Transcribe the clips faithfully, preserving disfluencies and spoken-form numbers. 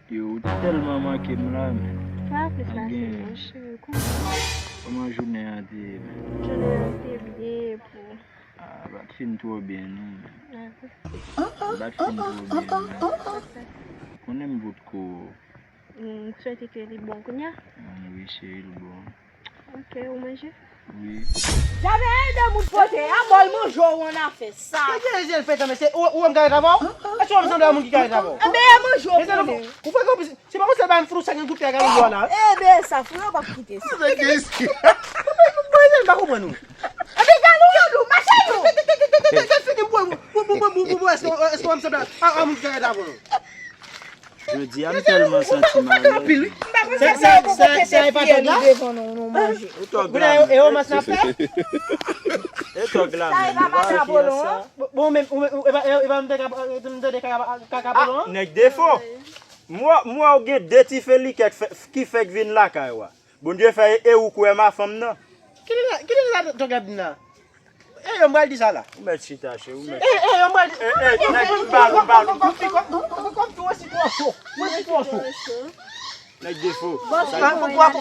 Yo, ou tèlman manke m la, men. Pa plis pase, monchè, kòman? Kòman jounen an te ye, men? Jounen an te byen, pou. Ah, pa t fin twò byen, non, men. Ah, pa t fin twò byen, non. Konnen m potko. M swete ke li bon kounye a. Mm, wi, cheri, li bon. Ok, ou manje? Wi. Jamè ede moun pote, a bòl manje w ann afè sa. Kèlke rezil fè tanmen, se ou, ou menm ki arete avè w? Èske w sanble a moun ki arete avè w? Ebyen, e manje w konnen. Ou fè konplis, se pa konsa ba m fout ou sa gen goute a galon dlo a la. Ebyen, sa, frè, w p ap kite sa. Mwen, mwen, mwen pa konprann ou. Ebyen, galon, galon, mache nou. Kèlke fini m wè, mwen, mwen, èske, èske w sanble a, a moun ki arete avè w? Jodi a, m tèlman santi m alèz. Sa, sa, sa, sa e pa tòg la? Ou tòg la, e, e, e, mas n ap fè? E tòg la, men, ou pa wè ki yè sa? Bon, men, ou, ou, e pa, e, e pa m te ka, m te de ka, ka, ka, ah, nèg defo. M wè, m wè w gen de ti felikè k fè, ki fèk vin lakay ou a. Bondye fè e ou k wè mafanm nan. Kilè, kilè sa tòg la vin la? E, yo, m pral di sa la. Ou mèt chita, cheri, ou mèt chita. E, e, yo, m pral di. E, e, nèg, m ba l, m ba l. Kòm, kòm, kòm, kòm tou osi twò cho. Mwen si twò cho. Nèg defo. Kwa, kwa,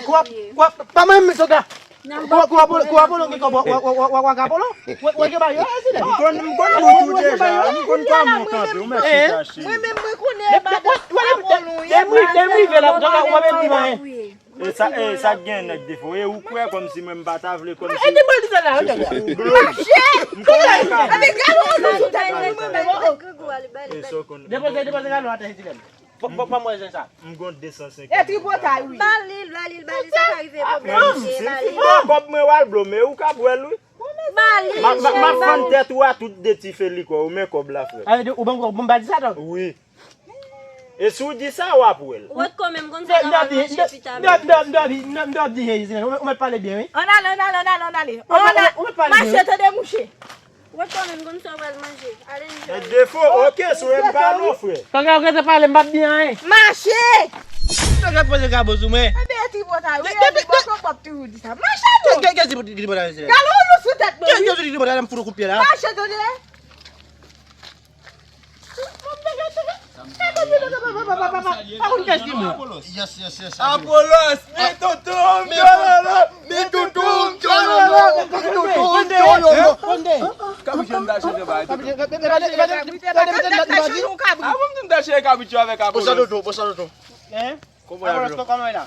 kwa, kwa, pa mwen menm tòg la. Kwa, kwa, kwa, kwa, Apollo, ki kòb, wa, wa, wa, wa, wa, Apollo? Wa, wa, gen bagay, e, silè. M konn, m konn bout ou deja, m konn kòman w kanpe, ou mèt chita, cheri. Mwen menm, mwen konnen bagay Apollo, wi. Lè m rive la, tòg la, ou pa menm di m anyen. E sa, e sa k gen nèg defo. E ou kwè kòmsi mwen m pa ta vle kòmsi. E di mwen di sa la, ou tande. Mache! M konnen ka. Ebyen, gade ou nou sou tèt mwen, mwen menm. E sa w konnen. Depoze, depoze gade ou atè, silè. Fò, fò, fò mwen jwenn sa. M gon de san senkant. E tripotay, wi. Ba li l, ba li l, ba li l, sa ka rive pwoblèm, misye, ba li l. Kòb mwen w al blo, men ou ka bwè l, wi. Ba li l, m ap, m ap, m ap fann tèt ou a tout de ti felikè, ou men kòb la, frè. A, ou ban m kòb, bon, m pa di sa, tòg. Wi. E si w di sa, w ap wè l. Ou wèt kòmè m konn sa w ap manje pita. M dòbi, m dòbi, m dòbi, m dòbi, ou mèt pale byen, wi. Ann ale, ann ale, ann ale, ann ale. Ou mèt pale byen, wi. Mache, tande, mouche. Ou wèt kòmè m konn sa w pral manje. Ale, enjoy. Nèg defo, ok, si w wè m pa non, frè. Tande, ou rete pale, m p ap di anyen. Mache! Tande, poze kabo sou mwen. Ebyen, tripotay, wi, e li bòkò w ap toujou di sa. Mache, non. Gade, gade, gade, gade, gade, gade. Gade, ou nou sou tèt mwen, wi. Gade, gade, gade, m fout ou kout pye la. Mache, tande. Yes, yes, yes. Apolos, mi toutou m tchololo, mi toutou m tchololo, mi toutou m tchololo. Kapichon ta chanje bay toutou. A bon, m ta chanje kapichon avèk Apolos. Bonsoir toutou, bonsoir toutou. Hein? Kòman w ye la?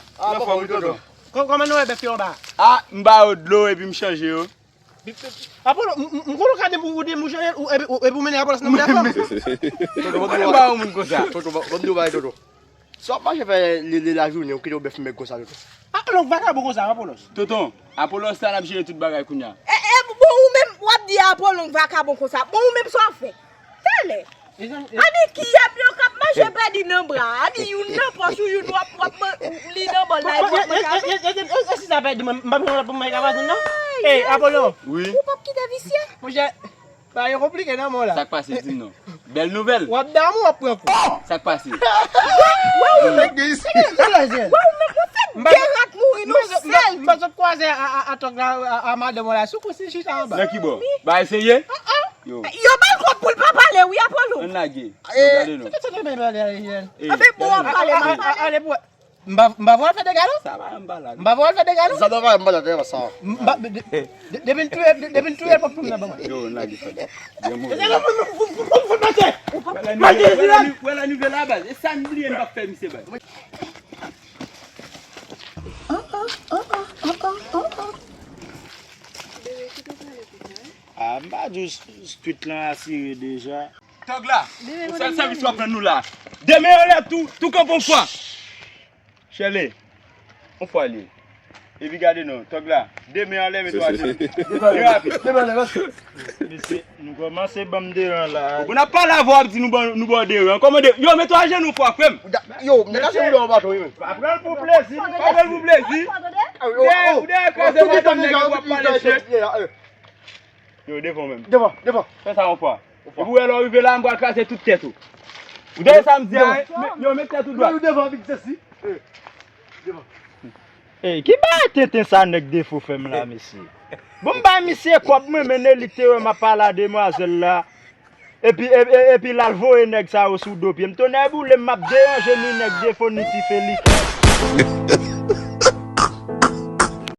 Kòman nou wè bèf yo anba? Ah, m ba yo dlo epi m chanje yo. Apollo, m, m, m konnen w ka debou-, ou debouche, ou, epi, ou, epi ou mennen Apollos nan bouda fanm. Toto, ban m di w bagay, Toto, ban m di w bagay, Toto. Sa w ap mache fè le, le lajounen, ou kite yon bèf mèg konsa, Toto. Apollo, vakabon konsa, Apollos. Toto, Apollos la, l ap jere tout bagay kounya. E, e, bon, ou menm, w ap di Apollo vakabon konsa. Bon, ou menm, sa w ap fè? Talè. Ani kiyèb yo k ap manje pèdi nan bra. Ani youn nan pòch ou, youn w ap, w ap man-, li nan bòl la, epi w ap manje avè l. E si sa pèdi, mwen, m p ap janm pou mwen ka pase non. Ey, Apollo. Wi. Ou p ap kite visye. Monchè, bagay yo konplike nan mò la. Sa k pase, di m non. Bèl nouvèl. W ap damou, w ap pran kou. Sa k pase? Wè ou menm, wè ou menm, ou fè de rat mouri nan sèl. M pa sot kwaze a, a, a tòg la, a, a madanm la, sou kou si chita anba. Nan ki bò? Bagay serye? Yo. Yo ba l kòb pou l pa pale, wi, Apollo. Ann lage. Yo, gade non. Sa, sa, sa, sa, sa, sa, sa. Anben, bon, w ap pale, m ap pale. Ale, ale, ale, ale, m pa, m pa vwè l fè de galon? Sa pa yon balad. M pa vwè l fè de galon? Sa dwa pa yon balad, sa. M pa, de, de, de, depi l touye, de, depi l touye, l p ap tounen nan ban mwen. Yo, ann lage fè. Byen move. Wè la nou, wè la nou, wè la nou vle la, baz. E sa n bliye n p ap fè misye, baz. Ah, m pa di w s-, street lan asire deja. Tòg la, yon sèl sèvis w ap rann nou la. Demen anlè tou, tou kanpe yon fwa. Chèle, yon fwa li ye. Epi gade non, tòg la, demen anlè, mete w ajenou. Trè rapid. Demen anlè, mesye. Mesye, nou kòmanse ban m deran la. Ou konn ap pale avè w, ap di nou ban, nou ba w deran. Kòman de-, yo, mete w ajenou yon fwa, frè m. Yo, m te kase ou nan yon baton, wi, men. Pa pran l pou plezi, pa pran l pou plezi. Ou dèyè, ou dèyè kraze madanm nèg yo, w ap pale chyen. Yo, devan w menm. Devan, devan. Fè sa yon fwa. Epi w wè lè w rive la, m pral kraze tout tèt ou. Ou tande sa m di a, wi? Yo, met tèt ou dwat. Yo, devan, vit sesi. Devan. Ey, ki bagay tenten sa nèg defo fè m la, mesye? Bon, m bay misye kòb mwen, men li te wè m ap pale a demwazèl la. Epi, e- e- epi l al voye nèg sa yo sou do pye m. Tonnè boule m, m ap deranje ni nèg defo ni Ti Felix.